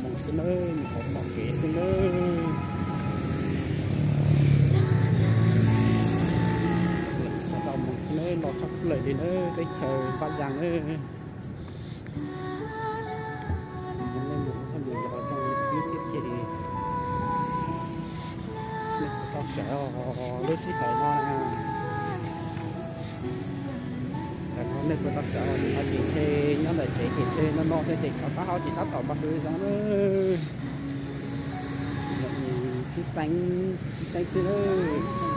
Mus xwb nawb, nyuam qhuav pom kev xwb nawb. Lawv txog tau mus xwb nawb, los tshaj plaws li nawb, teb chaws Paj Zaj nawb. Nej mus, nej mus zov zoo ib thiab ces nej puas tau sawv os lub sij hawm no na? Tam no nej puas tau sawv os? Nim no ces ntshe nyob ntawm tsev ces ntshe no no thiab ces rov qab hauv ces tab tom npaj hlua zoo nawb. Tsib teev, tsib teev xwb nawb.